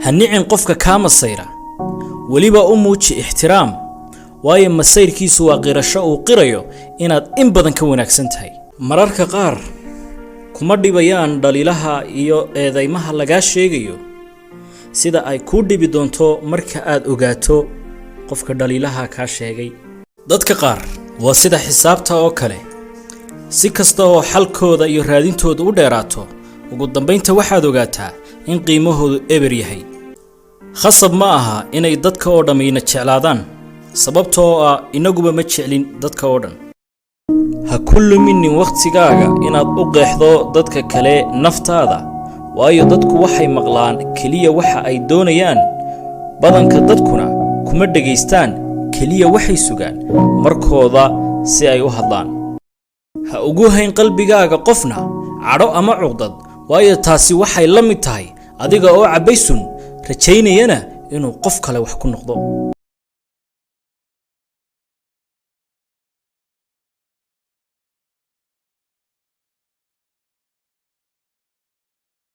Ha nicin qofka kaa masayra, weliba u muuji ixtiraam, waayo masayrkiisu waa qirasho uu qirayo inaad in badan ka wanaagsan tahay. Mararka qaar kuma dhibayaan dhaliilaha iyo eedaymaha lagaa sheegayo sida ay kuu dhibi doonto marka aad ogaato qofka dhaliilaha kaa sheegay. Dadka qaar waa sida xisaabta oo kale: si kasta oo xalkooda iyo raadintooda u dheeraato, ugu dambaynta waxaad ogaataa in qiimahoodu eber yahay. Khasab ma aha inay dadka oo dhammiina jeclaadaan, sababtoo ah innaguba ma jeclin dadka oo dhan. Ha ku luminin wakhtigaaga inaad u qeexdo dadka kale naftaada, waayo dadku waxay maqlaan keliya waxa ay doonayaan. Badanka dadkuna kuma dhegaystaan, keliya waxay sugaan markooda si ay u hadlaan. Ha ugu hayn qalbigaaga qofna cadho ama cuqdad, waayo taasi waxay la mid tahay adiga oo cabbay sun, rajaynayana inuu qof kale wax ku noqdo.